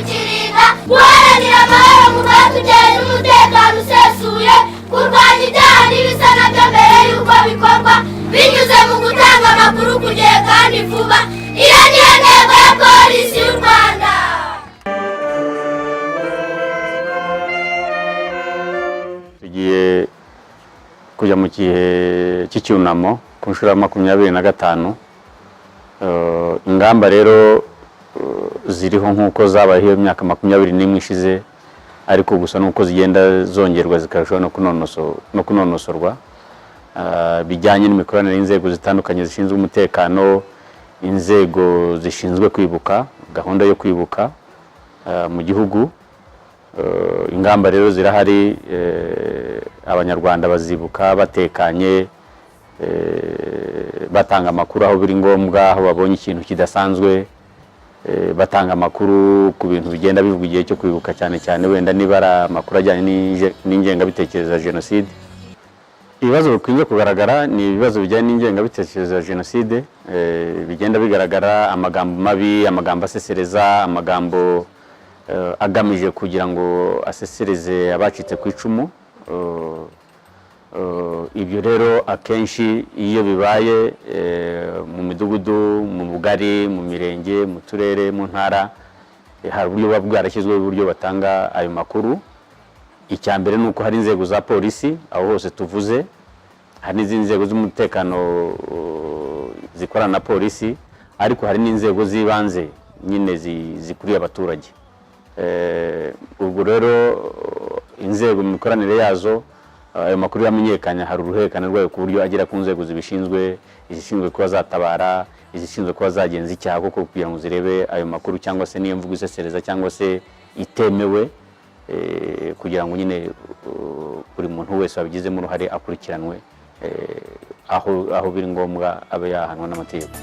kukirinda, guharanira amahoro mu rwatubyaye n'umutekano usesuye, kurwanya ibyaha n'ibisa nabyo mbere y'uko bikorwa binyuze mu gutanga amakuru ku gihe kandi vuba. Iyo niyo ntego ya Polisi y'u Rwanda. Tugiye kujya mu gihe cy'icyunamo ku nshuro ya 25. Ingamba rero ziriho nk'uko zabayeho iyo myaka 21 ishize, ariko gusa nuko zigenda zongerwa zikarushaho no kunonosorwa, bijyanye n'imikoranire y'inzego zitandukanye zishinzwe umutekano, inzego zishinzwe kwibuka, gahunda yo kwibuka mu gihugu. Ingamba rero zirahari, Abanyarwanda bazibuka batekanye, batanga amakuru aho biri ngombwa, aho babonye ikintu kidasanzwe, batanga amakuru ku bintu bigenda bivugwa igihe cyo kwibuka, cyane cyane wenda niba ari amakuru ajyanye n'ingengabitekerezo ya jenoside. Ibibazo bikunze kugaragara ni ibibazo bijyanye n'ingengabitekerezo ya jenoside, bigenda bigaragara, amagambo mabi, amagambo asesereza, amagambo agamije kugira ngo asesereze abacitse ku icumu. Ibyo rero akenshi iyo bibaye mu midugudu, mu bugari, mu mirenge, mu turere, mu ntara, hari uburyo buba bwarashyizweho uburyo batanga ayo makuru. Icya mbere ni uko hari inzego za polisi aho hose tuvuze, hari n'izindi nzego z'umutekano zikorana na polisi, ariko hari n'inzego z'ibanze nyine zikuriye abaturage. Ubwo rero inzego mu mikoranire yazo, ayo makuru yamenyekanye, hari uruhererekane rwayo ku buryo agera ku nzego zibishinzwe, izishinzwe kuba zatabara, izishinzwe kuba zagenza icyaha koko kugira ngo zirebe ayo makuru cyangwa se n'iyo mvugo isesereza cyangwa se itemewe, kugira ngo nyine buri muntu wese wabigizemo uruhare akurikiranwe, aho biri ngombwa abe yahanwa n'amategeko.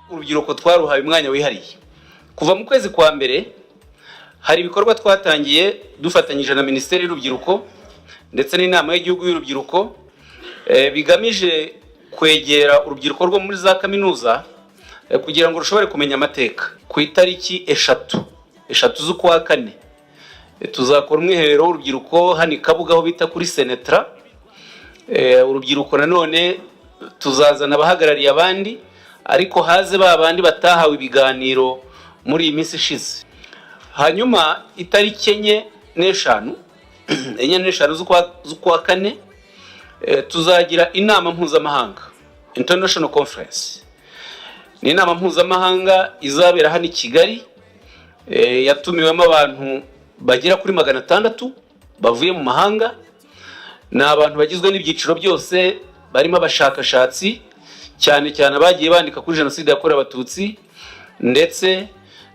Urubyiruko twaruhaye umwanya wihariye. Kuva mu kwezi kwa mbere hari ibikorwa twatangiye dufatanyije na Minisiteri y'Urubyiruko ndetse n'Inama y'Igihugu y'Urubyiruko, bigamije kwegera urubyiruko rwo muri za kaminuza, kugira ngo rushobore kumenya amateka. Ku itariki 3 z'ukwa kane, tuzakora umwiherero w'urubyiruko hano i Kabuga aho bita kuri Senetra. Urubyiruko nanone tuzazana abahagarariye abandi, ariko haze ba bandi batahawe ibiganiro muri iyi minsi ishize. Hanyuma itariki 4 n'eshanu, 4 n'eshanu z'ukwa kane, tuzagira inama mpuzamahanga, International Conference. Ni inama mpuzamahanga izabera hano i Kigali, yatumiwemo abantu bagera kuri 600 bavuye mu mahanga. Ni abantu bagizwe n'ibyiciro byose, barimo abashakashatsi cyane cyane abagiye bandika kuri jenoside yakorewe Abatutsi, ndetse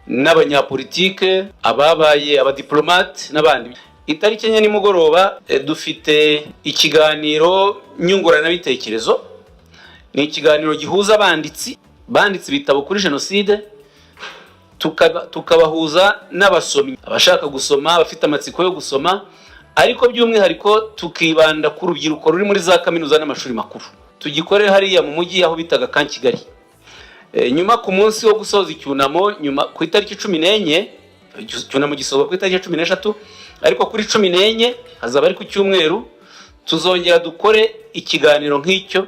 n'abanyapolitike, ababaye abadiplomate n'abandi. Itariki 4 nimugoroba, dufite ikiganiro nyunguranabitekerezo. Ni ikiganiro gihuza abanditsi banditse ibitabo kuri jenoside, tukabahuza n'abasomyi, abashaka gusoma, abafite amatsiko yo gusoma, ariko by'umwihariko tukibanda ku rubyiruko ruri muri za kaminuza n'amashuri makuru. Tugikore hariya mu mujyi aho bitaga Camp Kigali. Nyuma ku munsi wo gusoza icyunamo, nyuma ku itariki 14, icyunamo gisoza ku itariki 13, ariko kuri 14 hazaba ari ku cyumweru, tuzongera dukore ikiganiro nk'icyo,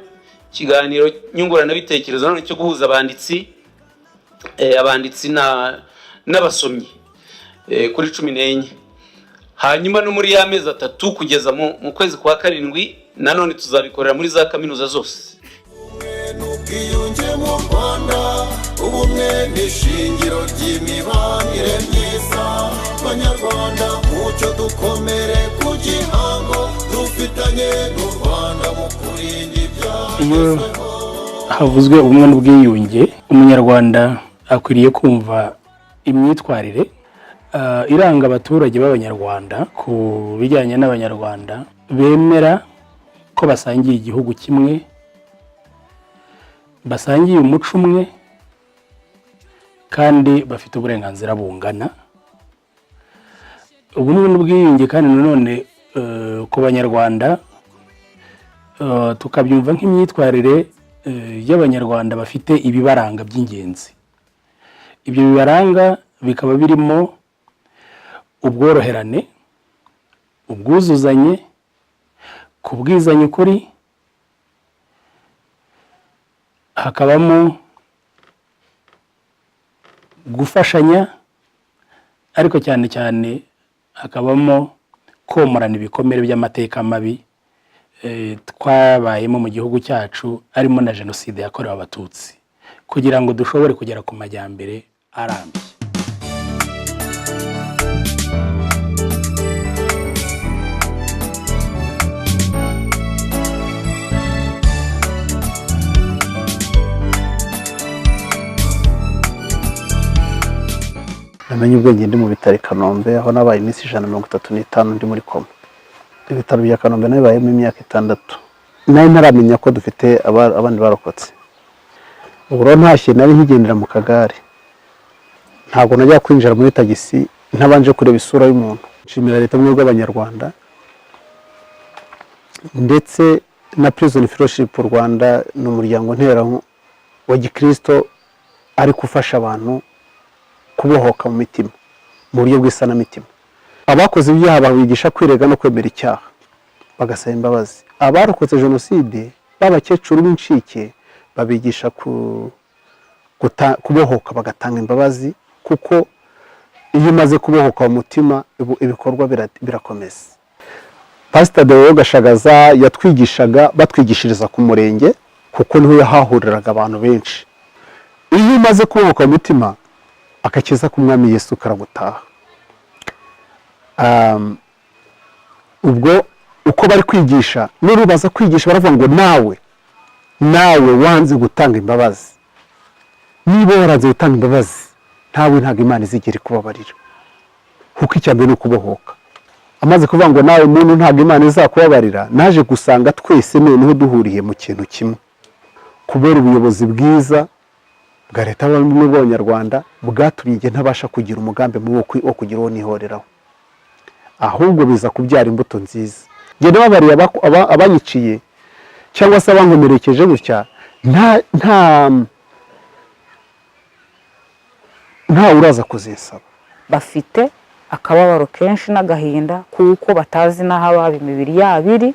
ikiganiro nyunguranabitekerezo none cyo guhuza abanditsi n'abasomyi, kuri 14. Hanyuma no muri ya mezi 3 kugeza mu kwezi kwa 7 nanone tuzabikorera muri za kaminuza zose. Ubwiyunge mu Rwanda, ubumwe ni ishingiro ry'imibanire myiza. Banyarwanda, mucyo dukomere ku gihango dufitanye n'u Rwanda mu kurinda ibyaha. Iyo havuzwe ubumwe n'ubwiyunge, Umunyarwanda akwiriye kumva imyitwarire iranga abaturage b'Abanyarwanda ku bijyanye n'Abanyarwanda bemera ko basangiye igihugu kimwe, basangiye umuco umwe, kandi bafite uburenganzira bungana. Ubumwe n'ubwiyunge kandi nanone ku Banyarwanda, tukabyumva nk'imyitwarire y'Abanyarwanda bafite ibibaranga by'ingenzi. Ibyo bibaranga bikaba birimo ubworoherane, ubwuzuzanye, kubwizanya ukuri, hakabamo gufashanya, ariko cyane cyane hakabamo komorana ibikomere by'amateka mabi twabayemo mu gihugu cyacu, arimo na Jenoside yakorewe Abatutsi, kugira ngo dushobore kugera ku majyambere arambye. Namenye ubwenge ndi mu bitaro i Kanombe, aho nabaye iminsi 135 ndi muri koma. Ibitaro bya Kanombe nabibayemo imyaka 6, nari ntaramenya ko dufite abandi barokotse. Ubu rero ntashye nari nkigendera mu kagare, ntabwo najya kwinjira muri tagisi ntabanje kureba isura y'umuntu. Nshimira Leta y'Ubumwe bw'Abanyarwanda ndetse na Prison Fellowship Rwanda, ni umuryango ntera wa gikristo ariko ufasha abantu kubohoka mu mitima mu buryo bw'isanamitima. Abakoze ibyaha babigisha kwirega no kwemera icyaha bagasaba imbabazi. Abarokotse Jenoside b'abakecuru b'incike babigisha kubohoka bagatanga imbabazi, kuko iyo umaze kubohoka mu mutima ibikorwa birakomeza. Pastor Deo Gashagaza yatwigishaga, batwigishiriza ku murenge kuko niho yahahuriraga abantu benshi. Iyo umaze kubohoka mu mutima, agakiza k'Umwami Yesu karagutaha. Ubwo uko bari kwigisha, n'urubaza kwigisha baravuga ngo nawe wanze gutanga imbabazi, niba waranze gutanga imbabazi ntawe, ntabwo Imana izigera ikubabarira, kuko icya mbere ni ukubohoka. Amaze kuvuga ngo nawe muntu ntabwo Imana izakubabarira, naje gusanga twese noneho duhuriye mu kintu kimwe, kubera ubuyobozi bwiza bwa Leta y'Ubumwe bw'Abanyarwanda bwatumye njye ntabasha kugira umugambi mubi wo kugira uwo nihoreraho, ahubwo biza kubyara imbuto nziza. Njye nababariye abanyiciye cyangwa se abankomerekeje gutya, nta uraza kuzinsaba. Bafite akababaro kenshi n'agahinda kuko batazi n'aho ababa imibiri yabo iri,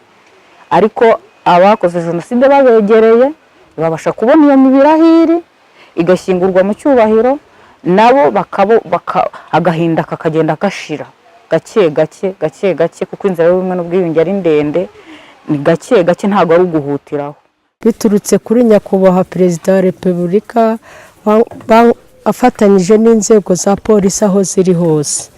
ariko abakoze Jenoside babegereye babasha kubona iyo mibiri aho iri, igashyingurwa mu cyubahiro, nabo agahinda kakagenda gashira gake gake gake gake, kuko inzira y'ubumwe n'ubwiyunge ari ndende, ni gake gake, ntabwo ari uguhutiraho. Biturutse kuri Nyakubahwa Perezida wa Repubulika afatanyije n'inzego za polisi aho ziri hose,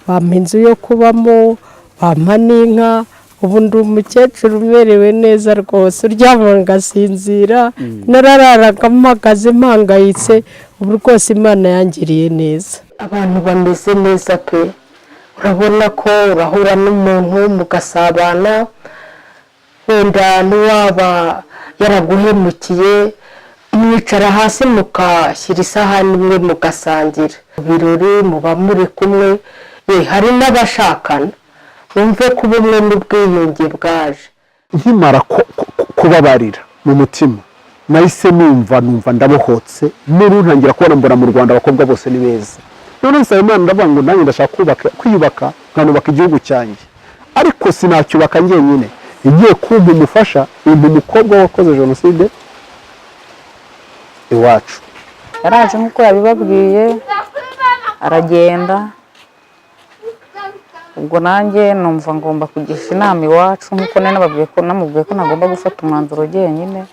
bampa inzu yo kubamo, bampa n'inka. Ubu ndi umukecuru umerewe neza rwose, uryama ngasinzira. Narararaga mpagaze mpangayitse, ubu rwose Imana yangiriye neza. Abantu bameze neza pe. Urabona ko urahura n'umuntu mugasabana, wenda n'uwaba yaraguhemukiye mwicara hasi mukashyira isahani imwe mugasangira. Mu birori muba muri kumwe, ye hari n'abashakana. Wumve ko ubumwe n'ubwiyunge bwaje. Nkimara kubabarira mu mutima, nahise numva ndabohotse. N'ubu ntangira kubona, mbona mu Rwanda abakobwa bose ni beza. None nsaba Imana, ndavuga ngo nanjye ndashaka kwiyubaka, nkanubaka igihugu cyanjye, ariko sinacyubaka njyenyine. Igiye kumpa umufasha, impa umukobwa wakoze Jenoside iwacu. Yaraje nk'uko yabibabwiye, aragenda. Ubwo nanjye numva ngomba kugisha inama iwacu, nk'uko nari nababwiye ko namubwiye ko ntagomba gufata umwanzuro jyenyine.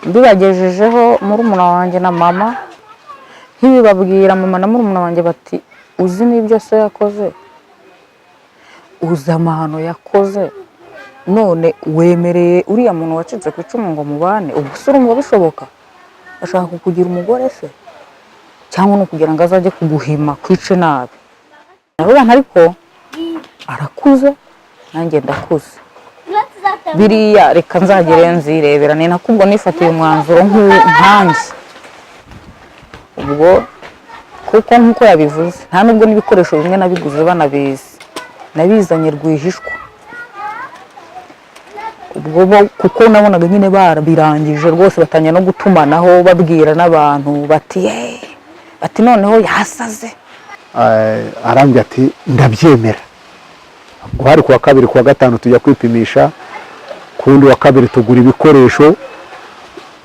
Mbibagejejeho murumuna wanjye na mama, nkibibabwira mama na murumuna wanjye bati: "Uzi n'ibyo se yakoze? Uzi amahano yakoze? None wemereye uriya muntu wacitse ku icumu ngo mubane? Ubu se urumva bishoboka? Ashaka kukugira umugore se, cyangwa ni ukugira ngo azajye kuguhima kwice nabi?" Ndavuga nti: "Ariko arakuze, nanjye ndakuze." Biriya reka nzagere nzirebera. Ni nako ubwo nifatiye umwanzuro nkanjye ubwo, kuko nk'uko yabivuze, nta nubwo n'ibikoresho bimwe nabiguze banabizi, nabizanye rwihishwa ubwo bo, kuko nabonaga nyine barabirangije rwose, batangira no gutumanaho babwira n'abantu bati: "Yeee," bati: "Noneho yasaze." Arambwira ati: "Ndabyemera." Ubwo hari kuwa kabiri, kuwa gatanu tujya kwipimisha, ku wundi wa kabiri tugura ibikoresho,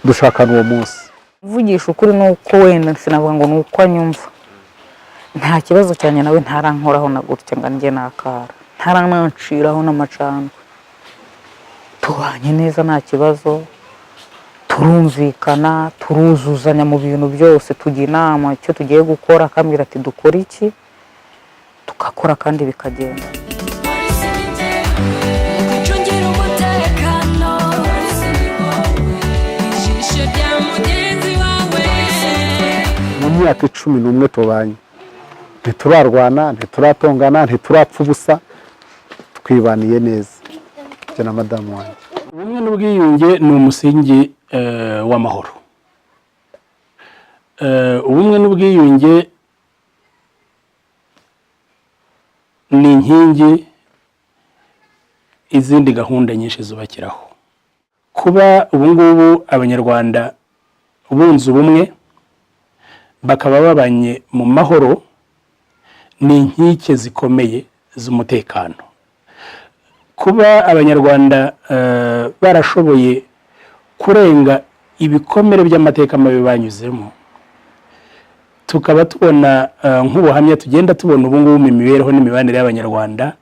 dushakana uwo munsi. Mvugisha ukuri, ni uko wenda sinavuga ngo ni uko anyumva, nta kibazo cyane nawe, ntarankoraho na gutya ngo njye nakara, ntarananciraho n'amacandwe. Tubanye neza, nta kibazo, turumvikana, turuzuzanya mu bintu byose, tujya inama icyo tugiye gukora, akambwira ati: "Dukore iki?" Tugakora kandi bikagenda. Gucungira umutekano ijisho rya mugenzi wawe. Mu myaka 11 tubanye, ntiturarwana, ntituratongana, ntiturapfa ubusa, twibaniye neza njye na madamu wanjye. Ubumwe n'ubwiyunge ni umusingi w'amahoro. Ubumwe n'ubwiyunge ni inkingi izindi gahunda nyinshi zubakiraho. Kuba ubu ngubu Abanyarwanda bunze ubumwe, bakaba babanye mu mahoro, ni inkike zikomeye z'umutekano. Kuba Abanyarwanda barashoboye kurenga ibikomere by'amateka mabi banyuzemo, tukaba tubona nk'ubuhamya tugenda tubona ubu ngubu mu mibereho n'imibanire y'Abanyarwanda,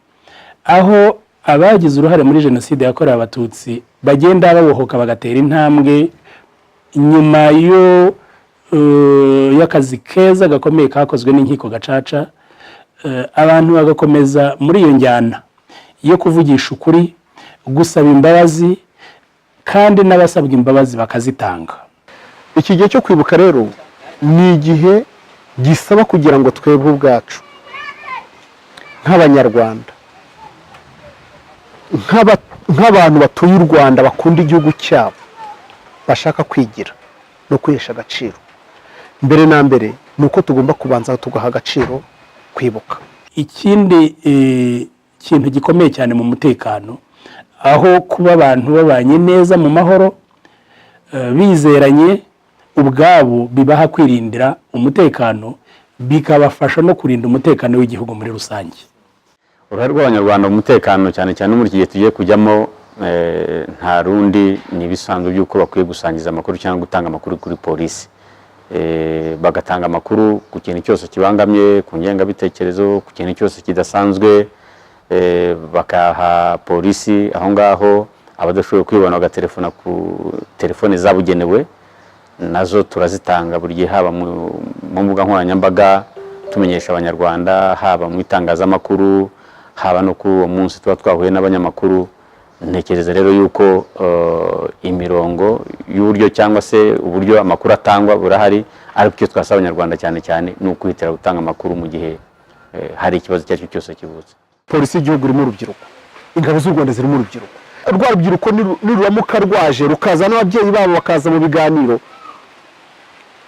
aho abagize uruhare muri Jenoside yakorewe Abatutsi bagenda babohoka, bagatera intambwe nyuma yo y'akazi keza gakomeye kakozwe n'inkiko Gacaca, abantu bagakomeza muri iyo njyana yo kuvugisha ukuri, gusaba imbabazi, kandi n'abasabwa imbabazi bakazitanga. Iki gihe cyo kwibuka rero ni igihe gisaba kugira ngo twebwe ubwacu nk'Abanyarwanda, nk'abantu batuye u Rwanda, bakunda igihugu cyabo, bashaka kwigira no kwihesha agaciro, mbere na mbere ni uko tugomba kubanza tugaha agaciro kwibuka. Ikindi kintu gikomeye cyane mu mutekano, aho kuba abantu babanye neza mu mahoro, bizeranye ubwabo, bibaha kwirindira umutekano, bikabafasha no kurinda umutekano w'igihugu muri rusange. Uruhare rw'Abanyarwanda mu mutekano, cyane cyane muri iki gihe tugiye kujyamo, nta rundi, ni ibisanzwe by'uko bakwiye gusangiza amakuru cyangwa gutanga amakuru kuri polisi. Bagatanga amakuru ku kintu cyose kibangamye, ku ngengabitekerezo, ku kintu cyose kidasanzwe, bakaha polisi aho ngaho. Abadashoboye kwibona bagatelefona ku telefone zabugenewe, nazo turazitanga buri gihe, haba mu mbuga nkoranyambaga tumenyesha Abanyarwanda, haba mu itangazamakuru, haba no kuri uwo munsi tuba twahuye n'abanyamakuru. Ntekereza rero yuko imirongo y'uburyo cyangwa se uburyo amakuru atangwa burahari, ariko icyo twasaba Abanyarwanda cyane cyane ni ukwihutira gutanga amakuru mu gihe hari ikibazo icyo ari cyo cyose kivutse. Polisi y'igihugu irimo urubyiruko, ingabo z'u Rwanda zirimo urubyiruko. Rwa rubyiruko niruramuka rwaje, rukaza n'ababyeyi babo, bakaza mu biganiro,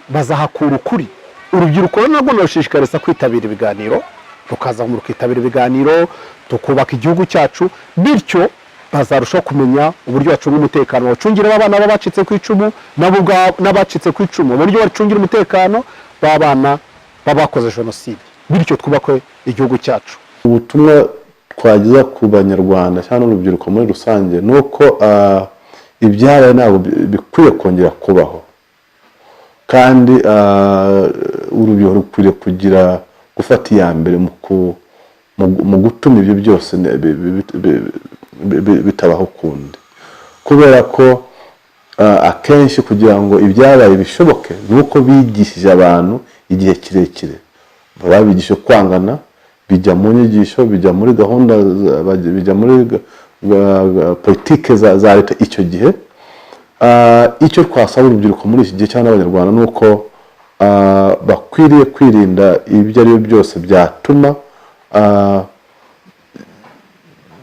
bazahakura ukuri. Urubyiruko rero narwo narushishikariza kwitabira ibiganiro, rukaza rukitabira ibiganiro, tukubaka igihugu cyacu. Bityo bazarushaho kumenya uburyo bacunga umutekano, bacungira abana b'abacitse ku icumu, nabo ubwabo n'abacitse ku icumu, uburyo bacungira umutekano b'abana b'abakoze jenoside, bityo twubake igihugu cyacu. Ubutumwa twageza ku Banyarwanda cyangwa n'urubyiruko muri rusange ni uko ibyabaye ntabwo bikwiye kongera kubaho, kandi urubyiruko rukwiriye kugira gufata iya mbere mu gutuma ibyo byose bitabaho ukundi, kubera ko akenshi kugira ngo ibyabaye bishoboke ni uko bigishije abantu igihe kirekire, babigisha kwangana, bijya mu nyigisho, bijya muri gahunda, bijya muri politike za leta icyo gihe. Icyo twasaba urubyiruko muri iki gihe cyangwa n'Abanyarwanda ni uko bakwiriye kwirinda ibyo ari byo byose byatuma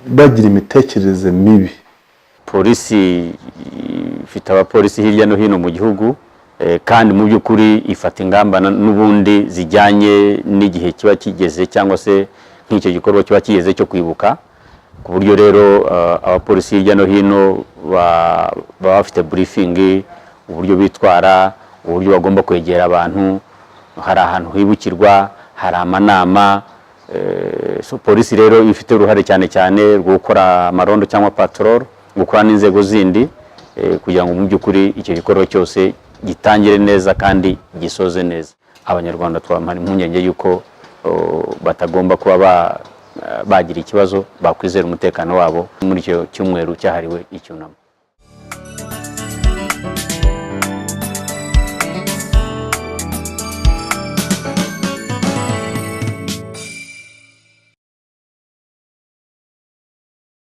bagira imitekerereze mibi. Polisi ifite abapolisi hirya no hino mu gihugu, kandi mu by'ukuri ifata ingamba n'ubundi zijyanye n'igihe kiba kigeze, cyangwa se nk'icyo gikorwa kiba kigeze cyo kwibuka, ku buryo rero abapolisi hirya no hino baba bafite briefing, uburyo bitwara, uburyo bagomba kwegera abantu, hari ahantu hibukirwa, hari amanama. So polisi rero ifite uruhare cyane cyane rwo gukora amarondo cyangwa patrol, gukora n'inzego zindi, kugira ngo mu by'ukuri icyo gikorwa cyose gitangire neza kandi gisoze neza. Abanyarwanda twamara impungenge y'uko batagomba kuba bagira ikibazo, bakwizera umutekano wabo muri icyo cyumweru cyahariwe icyunamo.